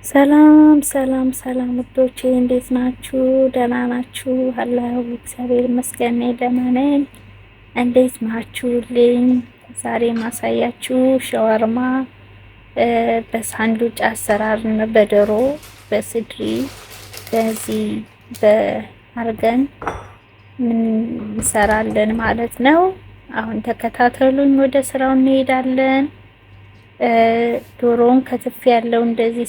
ሰላም ሰላም ሰላም ውዶቼ እንዴት ናችሁ? ደህና ናችሁ? አላሁ እግዚአብሔር ይመስገን እኔ ደህና ነኝ። እንዴት ናችሁልኝ? ዛሬ ማሳያችሁ ሸዋርማ በሳንዱች አሰራር በዶሮ በስድሪ በዚህ በአርገን እንሰራለን ማለት ነው። አሁን ተከታተሉኝ፣ ወደ ስራው እንሄዳለን። ዶሮውን ከትፌ ያለው እንደዚህ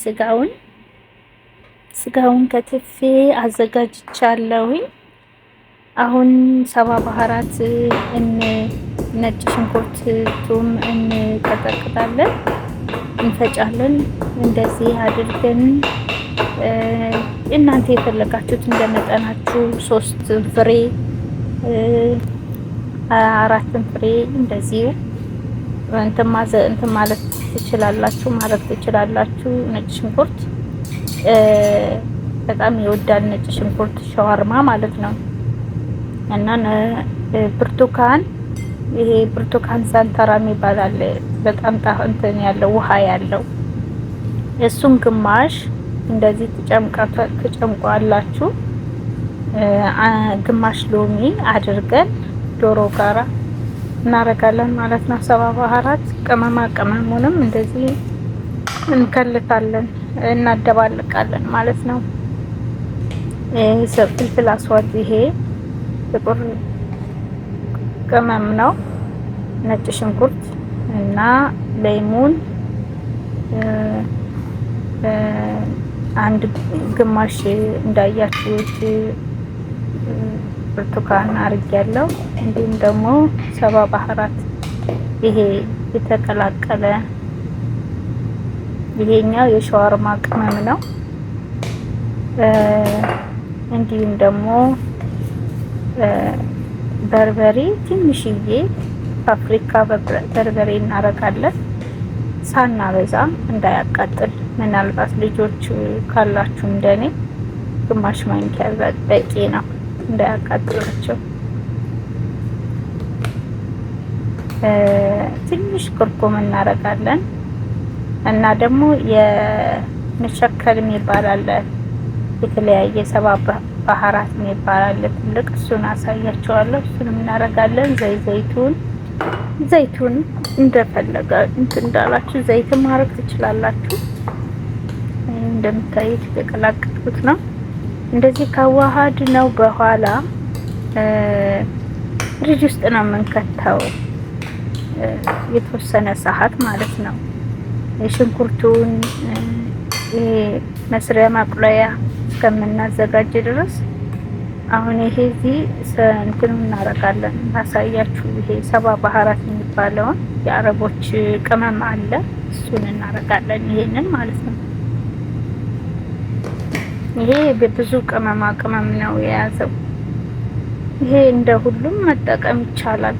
ስጋውን ከትፌ አዘጋጅቻለሁኝ። አሁን ሰባ ባህራት ነጭ ሽንኩርት ቱም እንቀጠቅጣለን፣ እንፈጫለን። እንደዚህ አድርገን እናንተ የፈለጋችሁት እንደመጠናችሁ 3 ፍሬ 4 ፍሬ እንደዚሁ እንትን ማለት ትችላላችሁ፣ ማድረግ ትችላላችሁ። ነጭ ሽንኩርት በጣም ይወዳል ነጭ ሽንኩርት ሸዋርማ ማለት ነው። እና ብርቱካን፣ ይሄ ብርቱካን ሳንተራ የሚባል አለ፣ በጣም እንትን ያለው ውሃ ያለው እሱን ግማሽ እንደዚህ ትጨምቋላችሁ። ግማሽ ሎሚ አድርገን ዶሮ ጋራ እናረጋለን ማለት ነው። ሰባ ባህራት ቅመማ ቅመሙንም እንደዚህ እንከልታለን፣ እናደባልቃለን ማለት ነው። ፍልፍል አስዋድ ይሄ ጥቁር ቅመም ነው። ነጭ ሽንኩርት እና ለይሙን አንድ ግማሽ እንዳያችሁት ብርቱካን አርጊያለሁ። እንዲሁም ደግሞ ሰባ ባህራት ይሄ የተቀላቀለ ይሄኛው የሸዋርማ ቅመም ነው። እንዲሁም ደግሞ በርበሬ ትንሽዬ ፓፕሪካ በርበሬ እናረጋለን፣ ሳናበዛ እንዳያቃጥል። ምናልባት ልጆች ካላችሁ እንደኔ ግማሽ ማንኪያ በቂ ነው እንዳያቃጥላቸው። ትንሽ ኩርኩም እናረጋለን እና ደግሞ የመሸከል የሚባል አለ፣ የተለያየ ሰባ ባህራት የሚባል አለ ትልቅ፣ እሱን አሳያቸዋለሁ። እሱንም እናረጋለን። ዘይቱን እንደፈለገ እንትን እንዳላችሁ ዘይት ማድረግ ትችላላችሁ። እንደምታዩት የቀላቀልኩት ነው። እንደዚህ ካዋሃድ ነው በኋላ ፍሪጅ ውስጥ ነው የምንከተው የተወሰነ ሰዓት ማለት ነው። የሽንኩርቱን መስሪያ ማቁላያ እስከምናዘጋጅ ድረስ አሁን ይሄ እዚህ እንትኑ እናረጋለን። ማሳያችሁ ይሄ ሰባ ባህራት የሚባለውን የአረቦች ቅመም አለ፣ እሱን እናረጋለን። ይሄንን ማለት ነው። ይሄ ብዙ ቅመማ ቅመም ነው የያዘው። ይሄ እንደ ሁሉም መጠቀም ይቻላል፣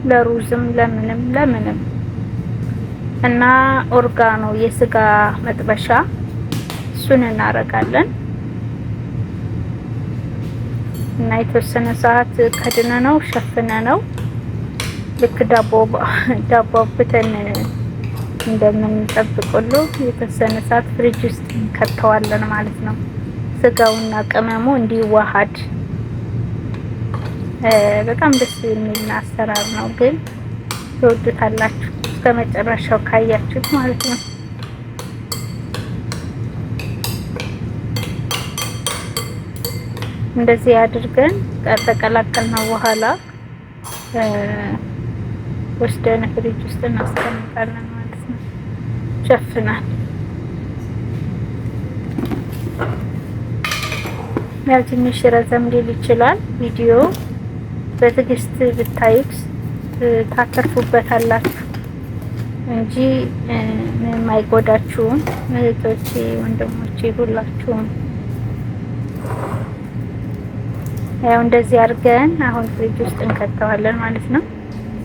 ለሩዝም ለምንም ለምንም። እና ኦርጋኖ የስጋ መጥበሻ እሱን እናረጋለን። እና የተወሰነ ሰዓት ከድነ ነው ሸፍነ ነው ልክ ዳቦ ዳቦ አብተን እንደምንጠብቅሉ የተወሰነ ሰዓት ፍሪጅ ውስጥ እንከተዋለን ማለት ነው። ስጋውና ቅመሙ እንዲዋሃድ በጣም ደስ የሚል አሰራር ነው፣ ግን ትወዱታላችሁ እስከ መጨረሻው ካያችሁት ማለት ነው። እንደዚህ አድርገን ከተቀላቀልነው በኋላ ወስደን ፍሪጅ ውስጥ እናስቀምጣለን ማለት ነው። ሸፍናል። ያው ትንሽ ረዘም ሊል ይችላል ቪዲዮ፣ በትዕግስት ብታዩት ታተርፉበታላችሁ እንጂ ምንም አይጎዳችሁም። እህቶቼ፣ ወንድሞቼ ሁላችሁም ያው እንደዚህ አድርገን አሁን ፍሪጅ ውስጥ እንከተዋለን ማለት ነው።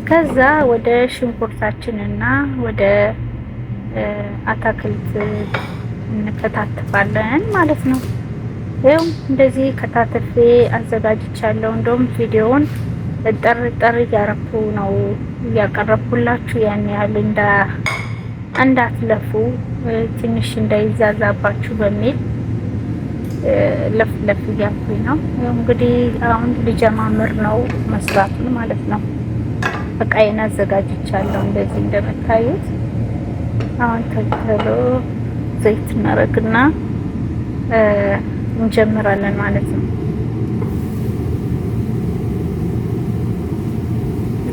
ከዛ ወደ ሽንኩርታችንና ወደ አታክልት እንከታትፋለን ማለት ነው። ይኸው እንደዚህ ከታትፌ አዘጋጅቻለሁ። እንደውም ቪዲዮውን ጠር ጠር እያረኩ ነው እያቀረብኩላችሁ ያን ያህል እንዳትለፉ ትንሽ እንዳይዛዛባችሁ በሚል ለፍ ለፍ እያልኩኝ ነው። እንግዲህ አሁን ልጀማምር ነው መስራቱን ማለት ነው። እቃዬን አዘጋጅቻለሁ እንደዚህ እንደምታዩት። አሁን ተልተሎ ዘይት እናደርግና እንጀምራለን ማለት ነው።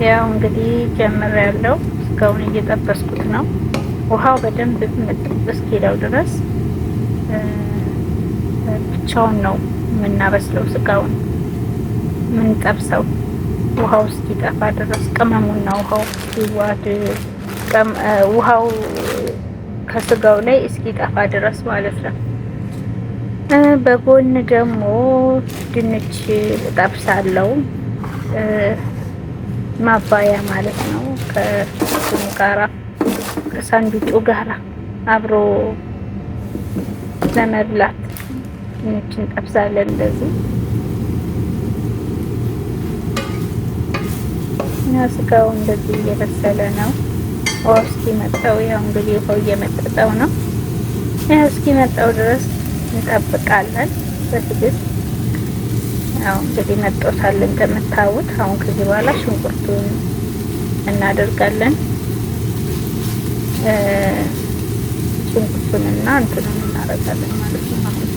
ያው እንግዲህ ጀምሬያለሁ። እስካሁን እየጠበስኩት ነው። ውሃው በደንብ እስኪለው ድረስ ብቻውን ነው የምናበስለው፣ ስጋውን የምንጠብሰው ውሃው እስኪጠፋ ድረስ ቅመሙና ውሃው ሲዋሃድ ውሃው ከስጋው ላይ እስኪጠፋ ድረስ ማለት ነው። በጎን ደግሞ ድንች እጠብሳለሁ፣ ማባያ ማለት ነው። ከእንትኑ ጋራ ከሳንዱጩ ጋራ አብሮ ለመብላት ድንች እንጠብሳለን እንደዚህ። እና ስጋው እንደዚህ እየበሰለ ነው። ውሃው እስኪመጣው ያው እንግዲህ ውሃው እየመጠጠው ነው። ያው እስኪመጣው ድረስ እንጠብቃለን በትዕግስት። ያው እንግዲህ መጦታል እንደምታዩት። አሁን ከዚህ በኋላ ሽንኩርቱን እናደርጋለን። ሽንኩርቱንና እንትኑን እናደርጋለን ማለት ነው። አሁን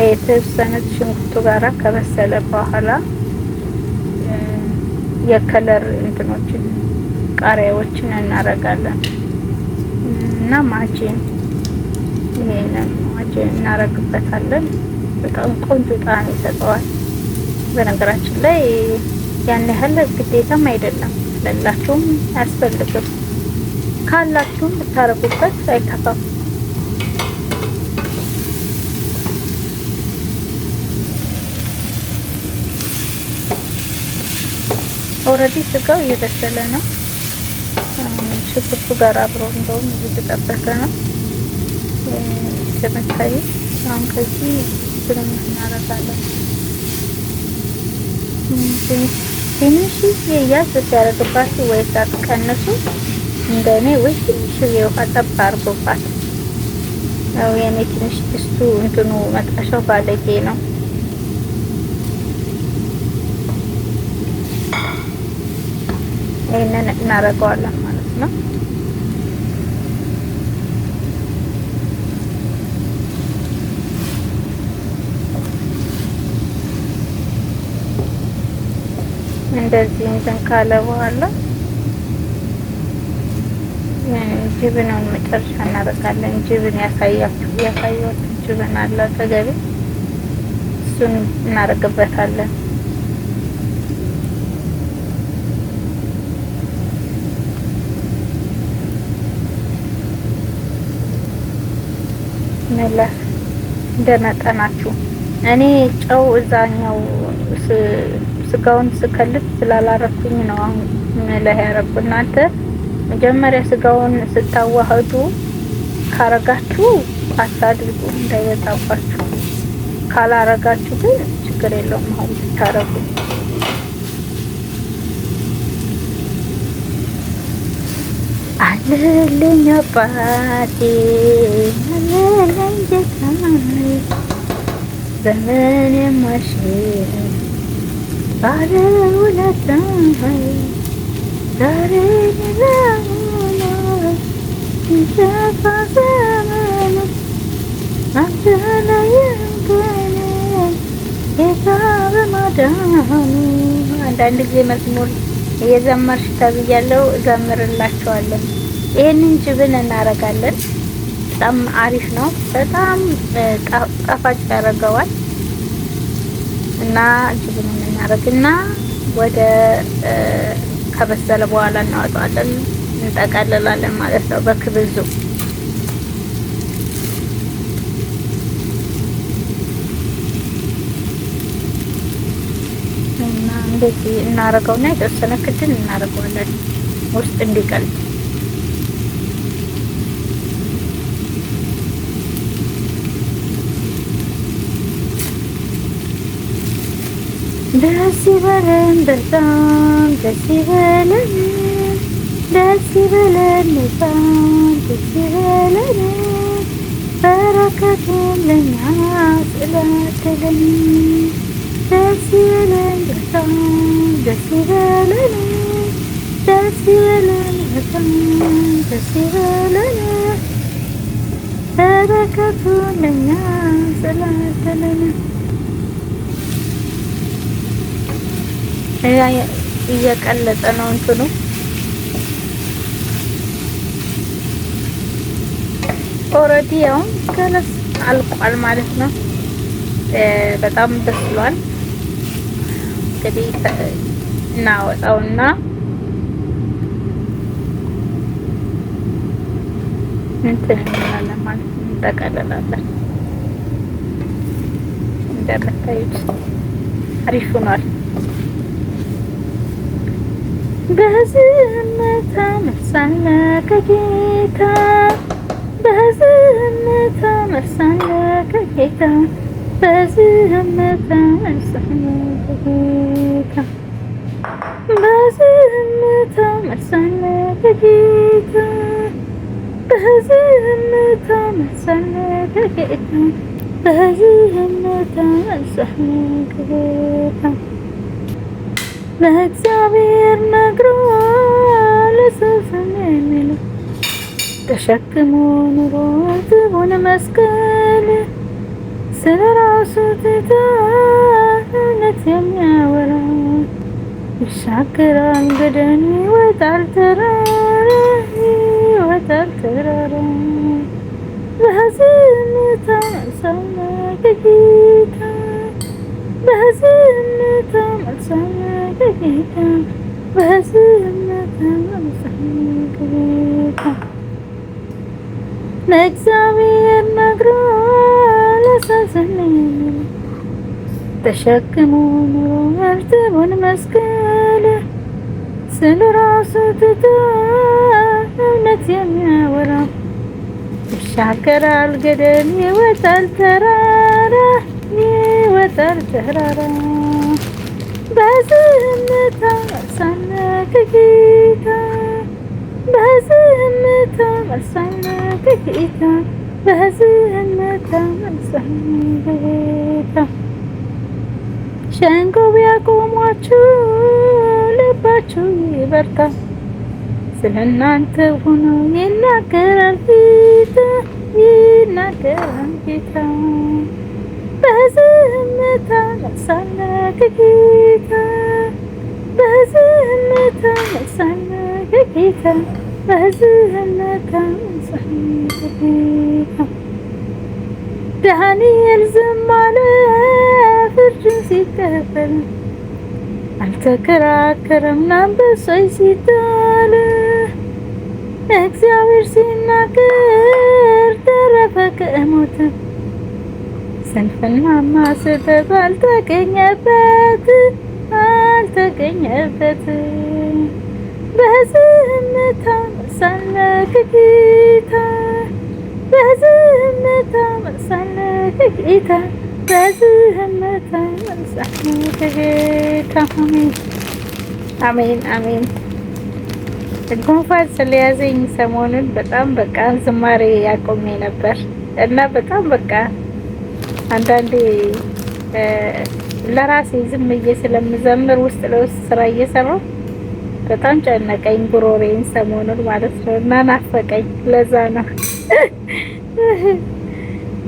የተወሰነ ሽንኩርቱ ጋራ ከበሰለ በኋላ የ color እንትኖችን ቃሪያዎችን እናረጋለን እና ማጂን ይሄንን ማጂን እናረግበታለን። በጣም ቆንጆ ጣዕም ይሰጠዋል። በነገራችን ላይ ያን ያህል ግዴታም አይደለም፣ ለላችሁም አያስፈልግም። ካላችሁም ብታረጉበት አይከፋም። Already ስጋው እየበሰለ ነው። ሽንኩርቱ ጋር አብሮ እንደውም እየተጠበሰ ነው እንደምታዩት። አሁን ከዚህ እንትኑን እናደርጋለን። ትንሽዬ ያዝ ሲያደርግባችሁ ወይ ሳትቀንሱ እንደኔ ወይ ትንሽዬ ውሃ ጠብ አድርጎባት። ያው የኔ ትንሽ ድስቱ እንትኑ መጥበሻው ባለጌ ነው። ይሄንን እናደርገዋለን ማለት ነው። እንደዚህ እንትን ካለ በኋላ ጅብኑን መጨረሻ እናደርጋለን። ጅብን ያሳያችሁ ያሳያችሁ ጅብን አለ አጠገቤ፣ እሱን እናደርግበታለን። መለስ እንደመጠናችሁ። እኔ ጨው እዛኛው ስጋውን ስከልፍ ስላላረኩኝ ነው አሁን መለህ ያረኩ። እናንተ መጀመሪያ ስጋውን ስታዋህዱ ካረጋችሁ አታድርጉ እንዳይበዛባችሁ። ካላረጋችሁ ግን ችግር የለውም አሁን ብታረጉ። አለልኝ አባቴ አለልኝ ጌታዬ ዘመን የማይሽር ባለውለታዬ ዛሬ ሌላ ሲጠፋ ዘመኑ አልተለየም ከእኔ ጌታ በማዳኑ። አንዳንድ ጊዜ መዝሙር እየዘመርሽ ተብያለሁ፣ እዘምርላችኋለሁ። ይሄንን ጅብን እናረጋለን። በጣም አሪፍ ነው። በጣም ጣፋጭ ያደርገዋል። እና ጅብን እናረግና ወደ ከበሰለ በኋላ እናወጣዋለን፣ እንጠቀልላለን ማለት ነው በክብዙ። እና እንደዚህ እናረገውና የተወሰነ ክድን እናረገዋለን ውስጥ እንዲቀልጥ። ደስ ይበለን በጣም ደስ ይበለን፣ ደስ ይበለን በጣም ደስ ይበለን፣ በረከቱን ለኛ ስላደለን። ደስ ይበለን በጣም ደስ ይበለን፣ ደስ ይበለን በጣም ደስ ይበለን፣ በረከቱን ለኛ ስላደለን። እየቀለጠ ነው እንትኑ። Already አሁን خلاص አልቋል ማለት ነው። በጣም በስሏል። እንግዲህ እናወጣውና እንትን እንላለን ማለት ነው፣ እንጠቀልላለን። እንደምታዩት አሪፍ ሆኗል። በዝምታ መልስ አለ ከጌታ፣ በዝምታ መልስ አለ ከጌታ፣ በዝምታ መልስ አለ ከጌታ፣ በዝምታ መልስ አለ ከጌታ፣ በዝምታ መልስ አለ ከጌታ፣ በዝምታ መልስ አለ ከጌታ። ለእግዚአብሔር ነግሮ ለሰው ዝም የሚለው ተሸክሞ ኑሮ ዝቡን መስቀል፣ ስለ ራሱ ትቶ እውነት የሚያወራ ይሻገራል ገደል ይወጣል ተራራ፣ ይወጣል ተራራ። በዝምታ መልስ አለ ከጌታ፣ በዝምታ መልስ አለ ከጌታ፣ በዝምታ መልስ አለ ከጌታ። ለእግዚአብሔር ነግሮ ለሰው ዝም የሚል ተሸክሞ ኑሮ እርጥቡን መስቀል፣ ስለ ራሱ ትቶ እውነት የሚያወራ ይሻገራል ገደል ይወጣል ተራራ፣ ይወጣል ተራራ። በዝምታ መልስ አለ ከጌታ፣ በዝምታ መልስ አለ ከጌታ፣ በዝምታ መልስ አለ ከጌታ። ሸንጎ ቢያቆሟችሁ ልባችሁ ይበርታ፣ ስለ እናንተ ሆኖ ይናገራል ጌታ፣ ይናገራል ጌታ። በዝምታ መልስ አለ ከጌታ፣ በዝምታ መልስ አለ ከጌታ፣ በዝምታ መልስ አለ ከጌታ። ዳንኤል ዝም አለ ፍርዱን ሲቀበል፣ አልተከራከረም ለአንበሶች ሲጣል። እግዚአብሔር ሲናገር ተረፈ ከሞት፣ ስንፍናማ ስህተት አልተገኘበት፣ አልተገኘበት። በዝምታ መልስ አለ ከጌታ፣ በዝምታ መልስ አለ ከጌታ፣ በዝምታ መልስ አለ ከጌታ። አሜን አሜን አሜን። ጉንፋን ስለያዘኝ ሰሞኑን በጣም በቃ ዝማሬ ያቆሜ ነበር እና በጣም በቃ አንዳንዴ ለራሴ ዝም ብዬ ስለምዘምር ውስጥ ለውስጥ ስራ እየሰራሁ በጣም ጨነቀኝ ጉሮሬን ሰሞኑን ማለት ነው፣ እና ናፈቀኝ። ለዛ ነው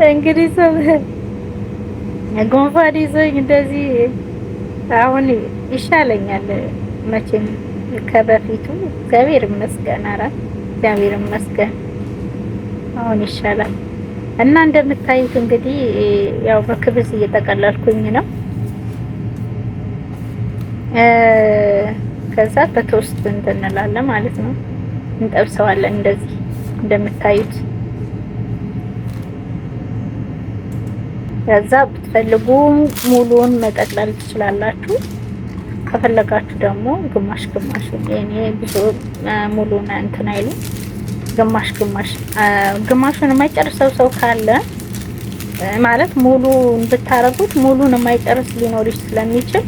እንግዲህ ጉንፋን ይዞኝ እንደዚህ። አሁን ይሻለኛል መቼም ከበፊቱ፣ እግዚአብሔር ይመስገን። ኧረ እግዚአብሔር ይመስገን አሁን ይሻላል። እና እንደምታዩት እንግዲህ ያው በ خبز እየጠቀለልኩኝ ነው። ከዛ በ toast እንትን እንላለን ማለት ነው፣ እንጠብሰዋለን እንደዚህ እንደምታዩት። ከዛ ብትፈልጉ ሙሉውን መጠቅለል ትችላላችሁ። ከፈለጋችሁ ደግሞ ግማሽ ግማሽ፣ የኔ ብዙ ሙሉን እንትን አይሉ፣ ግማሽ ግማሽ፣ ግማሹን የማይጨርሰው ሰው ካለ ማለት ሙሉን ብታረጉት ሙሉን የማይጨርስ ሊኖር ስለሚችል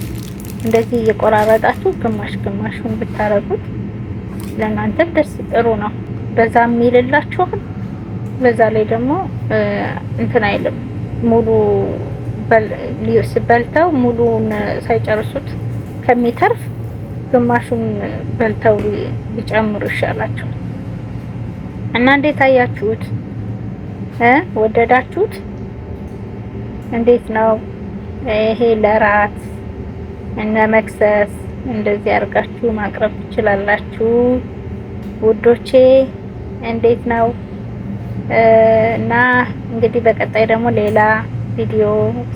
እንደዚህ እየቆራረጣችሁ ግማሽ ግማሹን ብታረጉት ለእናንተ ደስ ጥሩ ነው። በዛም ይልላችኋል። በዛ ላይ ደግሞ እንትን አይልም፣ ሙሉ በልተው ሙሉን ሳይጨርሱት ከሚተርፍ ግማሹን በልተው ቢጨምሩ ይሻላቸዋል። እና እንዴት አያችሁት? ወደዳችሁት? እንዴት ነው ይሄ? ለራት እነ መክሰስ እንደዚህ አድርጋችሁ ማቅረብ ትችላላችሁ ውዶቼ። እንዴት ነው? እና እንግዲህ በቀጣይ ደግሞ ሌላ ቪዲዮ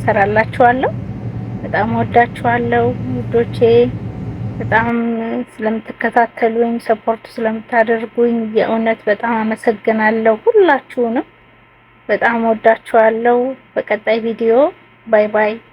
ሰራላችኋለሁ። በጣም ወዳችኋለሁ ውዶቼ። በጣም ስለምትከታተሉኝ፣ support ስለምታደርጉኝ የእውነት በጣም አመሰግናለሁ። ሁላችሁንም በጣም ወዳችኋለሁ። በቀጣይ ቪዲዮ bye bye።